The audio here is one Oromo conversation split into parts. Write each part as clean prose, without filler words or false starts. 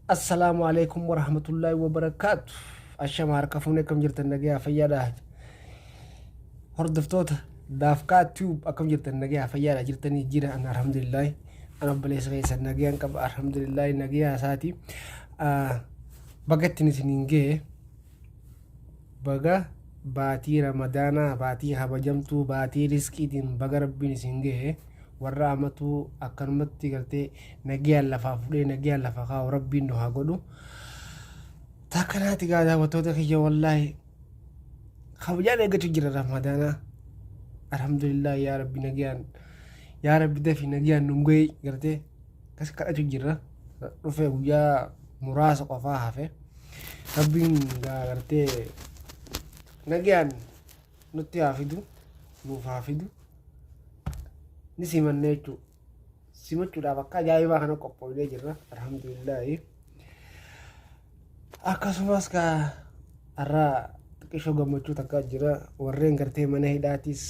Assalaamu alaikum warahmatullaahi wabarakaatu. Ashama harka fuunee, akkam jirtan? Nagayaa fayyaadha? Hordoftoota Daafkaa Tube, akkam jirtan? Nagayaa fayyaadha jirtanii? Jira an, alhamdulillaahi. An obboleessa keessan nagayaan qaba, alhamdulillaahi, nagayaa isaati. Baga ittiin isiniin ga'e, baga baatii Ramadaanaa, baatii kabajamtuu, baatii riskiitiin baga Rabbiin isin ga'e. Warra amatuu akkanumatti gartee nagayaan lafaa fudhee nagayaan lafa kaa'u Rabbiin nu haa godhu. Takkanaati gaa daawwattoota kiyya, wallaahi kabajaan eeggachuu jira Ramadaanaa. Alhamdulillah, yaa Rabbi nagayaan, yaa Rabbi dafi nagayaan nu ga'e gartee akkas kadhachuu jirra. Dhufe guyyaa muraasa qofaa hafe. Rabbiin gaa gartee nagayaan nutti haa fidu, nuuf haa fidu. Ni simanne jechuudha. Simachuudhaaf akka ajaa'ibaa kana qophoofnee jirra. Alhamdulillaahi. Akkasumas gaa har'a xiqqishoo gammachuu takka jira. Warreen gartee mana hidhaatis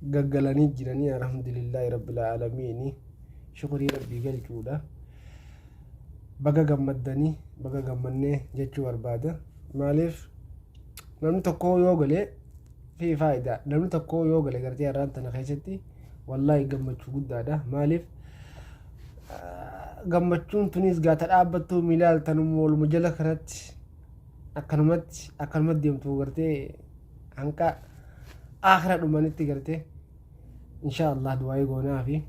gaggalanii jiranii, alhamdulillaahi rabbil aalamiini. Shukurii Rabbii galchuudha. Baga gammaddanii, baga gammannee jechuu barbaada. Maaliif, namni tokko yoo galee fi faayidaa, namni tokko yoo gale gartee har'aan tana keessatti wallaahi gammachuu guddaadha. Maaliif, gammachuun tunis gaata dhaabbattuu miilaal tanuma waluma jala kanatti akkanumatti akkanumatti deemtu gartee hanqa aakhira dhumanitti gartee insha Allah du'aayii goonaa fi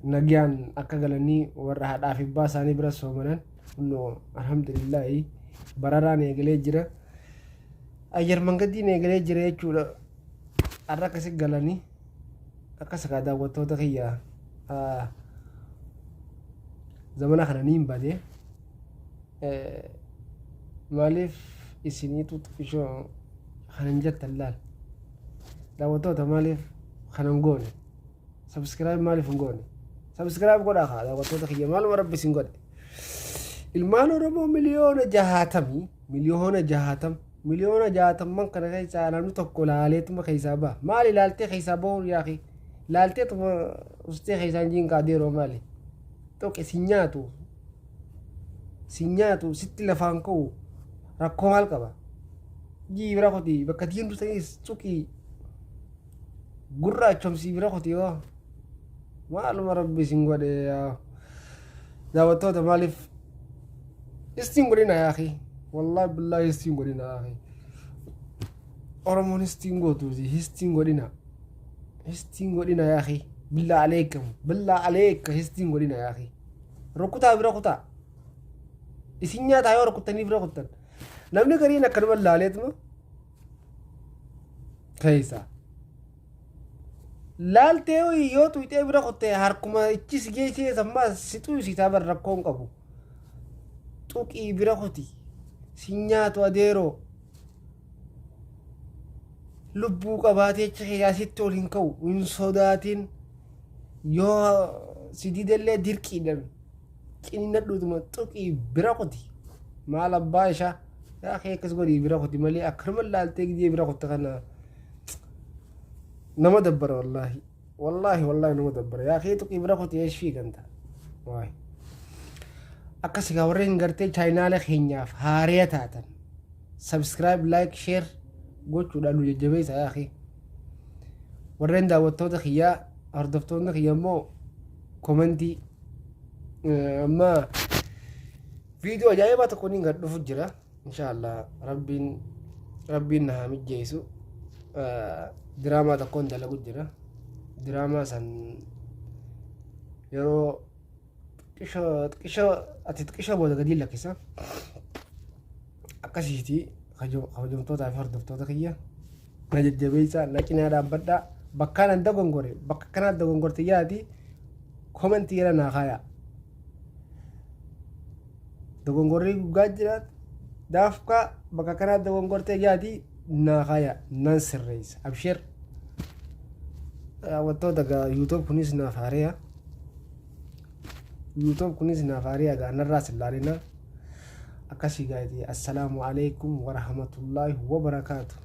nagyaan akka galanii warra haadhaa fi abbaa isaanii bira soomanan. Kunoo alhamdulillaahi bararaan eegalee jira. Ayyar mangadiin eegalee jira jechuudha. Har'a akkasi galanii akkas kaa daawwattoota kiyya, zamana kana niin bade. Maaliif isiniitu xiqqishoo kanan jettan laal? Daawwattoota, maaliif kanan goone? Subscribe maaliif hin goone? Subscribe godhaa kaa daawwattoota kiyya, maaluma Rabbi isin godhe? Ilmaan Oromoo 60,000,000, 60,000,000, 60,000,000 kana keessaa namni tokko laaleetuma keessaa baha. Maali laaltee keessaa bahuun yaaqi? Laalteetuma ustee keessaa hin jiin kaadeeroo maali? Tuqi, si nyaatu. Si nyaatu, sitti lafaan ka'u rakkoo maal qaba? Jii bira kuti, bakka diimtuu sanis tuqii gurraachomsii bira kuti yoo maaluma Rabbi isin godhe yaa daawwattoota, maaliif istiin godhina yaa akhi? Wallaahi billaahi istiin godhina yaa akhi. Oromoon istiin gootuuti, histiin godhina, histiin godhina yaa akhi. Billaa aleekum, billaa aleeka, histiin godhina yaa akhi. Rukutaa bira kutaa, isin nyaataa yoo rukuttanii bira kuttan. Namni gariin akkanuma laaleetuma keessa laaltee yoo tuyxee bira kutte harkuma ichi si geessee sammaa si xuysisaa bar, rakkoo hin qabu. Tuqii bira kuti, si nyaatu adeeroo. Lubbuu qabaatee achi keessaa sitti ol hin ka'u, hin sodaatin. Yoo si didellee dirqiidhaan ciniinnadhuutuma tuqii bira kuti. Maal abbaa ishaa yaa kee, akkas godhii bira kuti malee akkanuma laaltee gidee bira kutte kana nama dabbara. Wallaahi wallaahi wallaahi nama dabbara yaa kee, tuqii bira kuti, eesh fiiganta waay. Akkas egaa warreen gartee chaayinaala keenyaaf haaree taatan subscribe, like, share gochuudhaan nu jajjabeessa yaa akhi. Warreen daawwattoota kiyyaa, hordoftoonni kiyya immoo komentii. Amma viidiyoo ajaa'ibaa tokko niin gad dhufu jira insha Allah, Rabbiin na haa mijjeessu. Diraamaa tokkoon dalagu jira. Diraamaa san yeroo xiqqishoo ati xiqqishoo booda gadi lakkisa. Akkasiiti, kabajamtootaa fi hordoftoota kiyya, na jajjabeessaa, na cinaa dhaabbadhaa. Bakkaan an dogongore, bakka kanaa dogongorte yaati komentii jala naa kaayaa. Dogongorrii guggaa jira, daafkaa bakka kanaa dogongortee yaati naa kaayaa, nan sirreessa, abshir. Daawwattoota gaa, YouTube kunis naaf haareya. YouTube kunis naaf haareya gaa, narraas hin laalina. Akkasii gaa'iti. Assalaamu alaikum warahmatullaahi wabarakaatu.